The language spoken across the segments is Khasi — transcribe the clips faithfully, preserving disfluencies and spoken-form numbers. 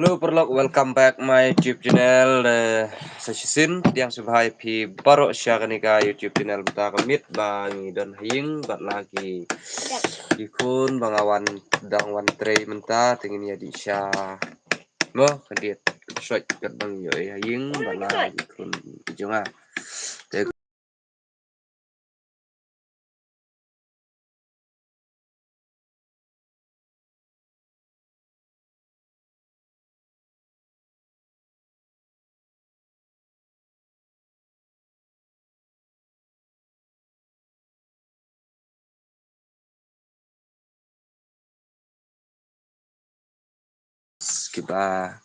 Hello paralok, welcome back my YouTube channel. Eh, sa shisien pdiang sngewbha ïa phi baroh sha kane ka YouTube channel mynta ka miet ba ngi don ha ïing bad la ki ki khun ba nga wan dang wan trei mynta te ngin ïa dih sha mo ka diet shot kat ba ngi ïoh ha ïing bad la ki khun ki jong nga. Te Kiba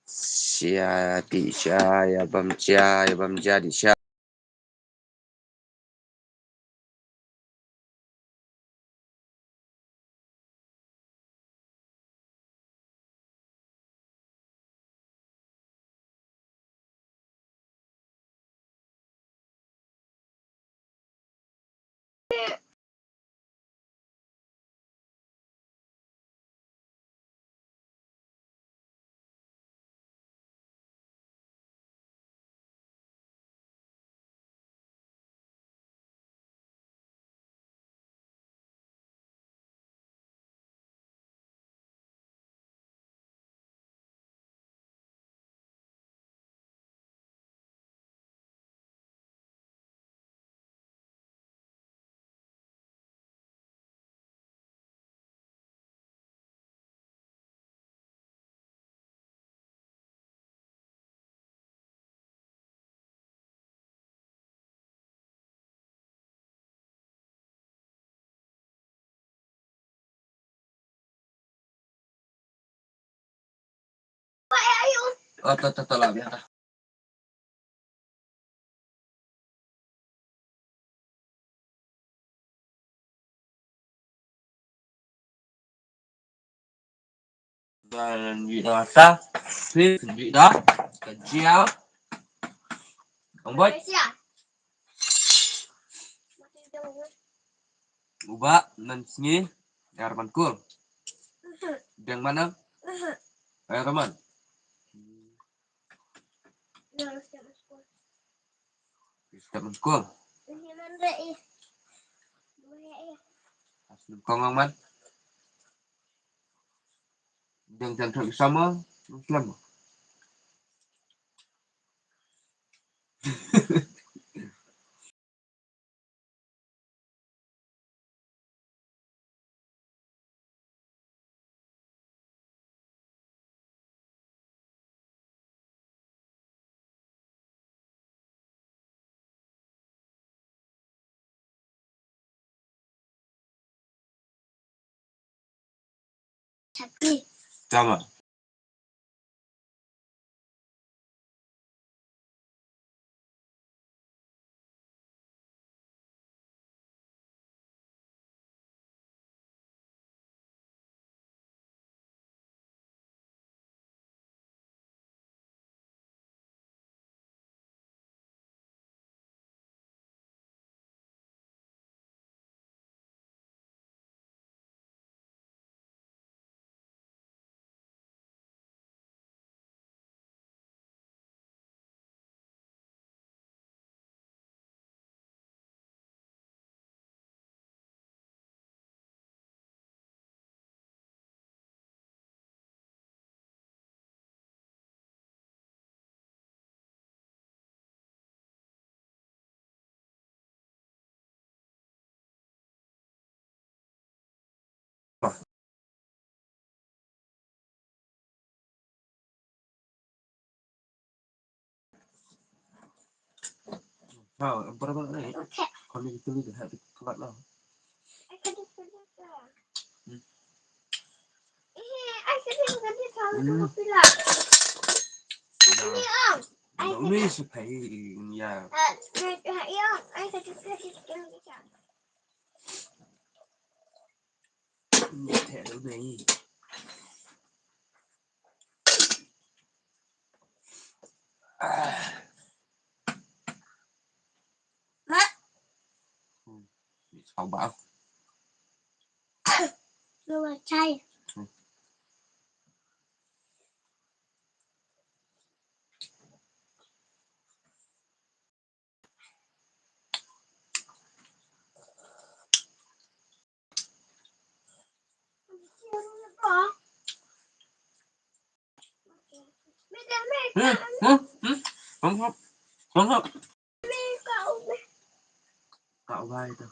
sia di sia ya bam sia ya bam sia di sia. Dan di da ta, si di da, ka jia. Ang boy. Uba nan sngi, er man kul. Deng mana? Er man. Step man kul. Kong ang man. Deng jan thok sama, Islam. Tama. Wow, ang parang ano eh. Okay. Kami dito dito, happy club lang. I can just put it there. Hmm. Eh, I can just put it there. Hmm. Ini, um, I can. Ini sa pay, yeah. Uh, right, uh, yeah, I can just put it in the chat. Ini, tell me. Ah. Hah? Hmm. Sao ba? Lu chai. Hmm. Hmm, hmm, hmm. Hop, hop. Hop, hop. Ka wai tu.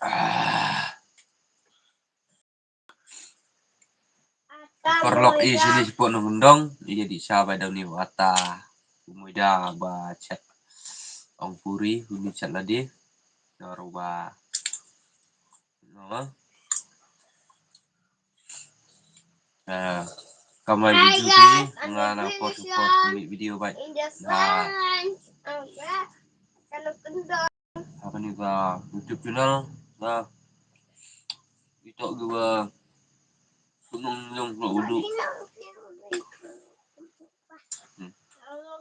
Ah. Paralok i shini shipor nongkyndong, i jadi sha ba dau ni wata. Kumoi da ba chat ong puri, uni chat ladi. Dau ba. No. Ah, kamai hi video guys, ni, nga na post post ni video ba. Na. Apa ni ba YouTube channel? Na. Ito gua. Hello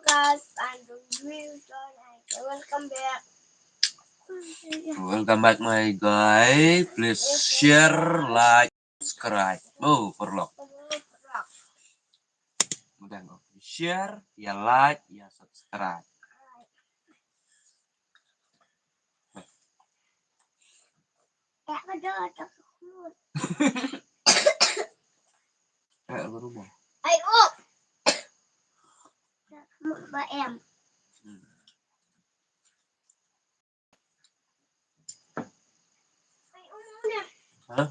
guys, I'm Welcome back. Welcome back my guy. Please share, like, subscribe. Oh, paralok. Mudah kok. Share, ya like, ya subscribe. Eh, berubah. Ai, oh. Ba em. Hmm. Ai, oh, mana? Hah?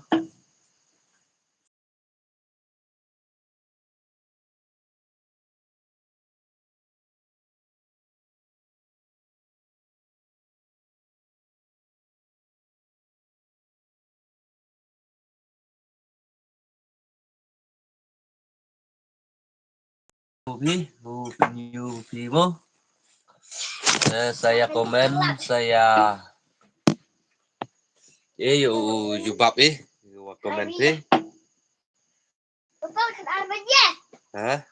Phi, u pynïoh phi mo. Eh, saya komen, saya. Eh, u jubab eh, u komen phi. Ha?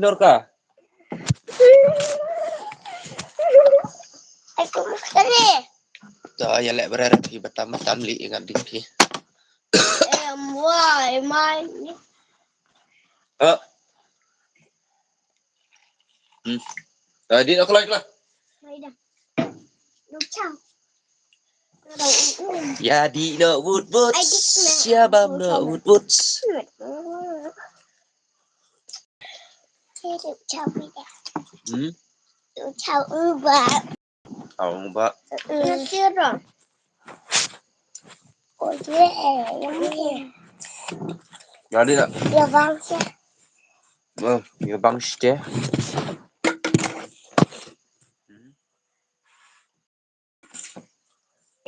Dorka. Aku makan ni. Ta ya lek berer ki batam batam li ingat di ki. Em wai mai ni. Eh. Hmm. Tadi nak keluar keluar. Mai dah. Lucang. Ya di no wood wood. Siapa no wood wood. Hmm. Lucang ubah. Au ba. Jadi tak? Ya bang sih. Oh, ya bang sih.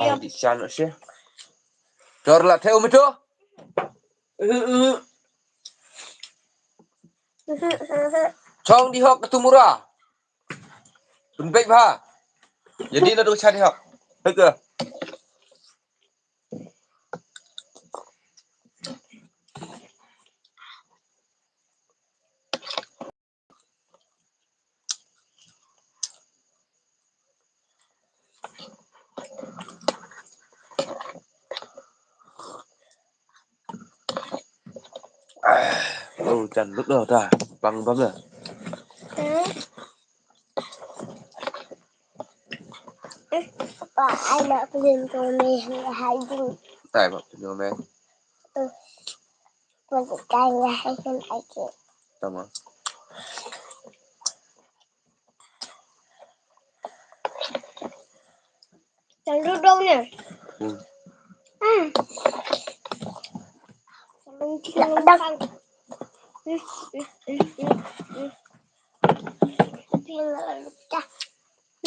Ai di san sih. Dor la theu mito. Chong di hok tu mura. Pynbeit bha. Jadi na dong cha di hok. Hei ke. Oh, jan lut dah, dah. Bang, bang dah. Hmm. Eh, apa ai nak pelin tu meh, hai ding. Tai bak pelin tu meh. Hmm. Masuk kaya hai kan aje. Tama. Jangan duduk ni. Hmm. Hmm. Dah, dah. Hmm, hmm, hmm, hmm, hmm.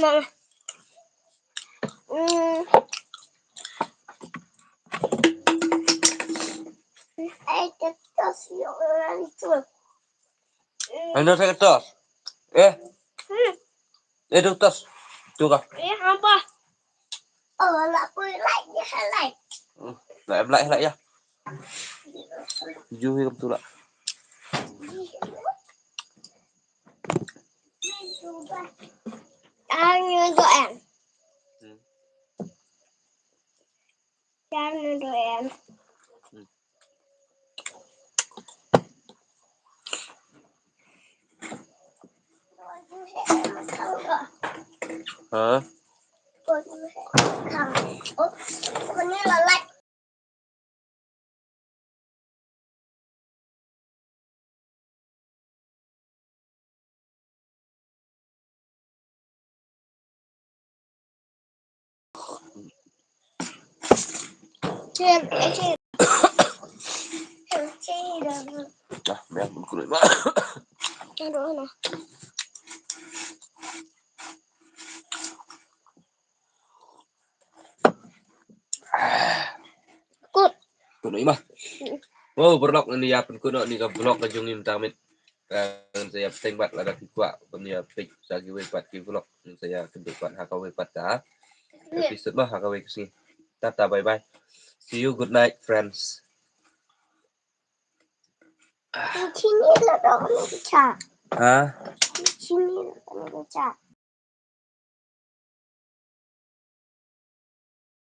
Nah. Hmm. Tuh. Ano sa ito? Eh? Hmm. Eh, doktor. Tuh ka. Eh, apa? Oh, anak ku like, dia like. Hmm. Like, like, like ya. Jui ka betul lah. Ang nyentuh em. Hmm. Jangan nyentuh em. Hmm. Hah? Ah, biar aku keluar. Aduh, nah. Kut. Kut noh i mah. Hmm. Oh, paralok, ngan ïa pynkut noh ïa ka vlog ka jong ngi mynta mynmiet. Ngan sa ïa pynbeit lada ki kwah ban ïa peit sa kiwei pat ki vlog, ngan sa ïa kynduh pat ha kawei pat ka episode ma ha kawei ka sngi. Tata, bye bye. See you, good night, friends. Sini la dong ni cha. Ha? Sini la dong ni cha.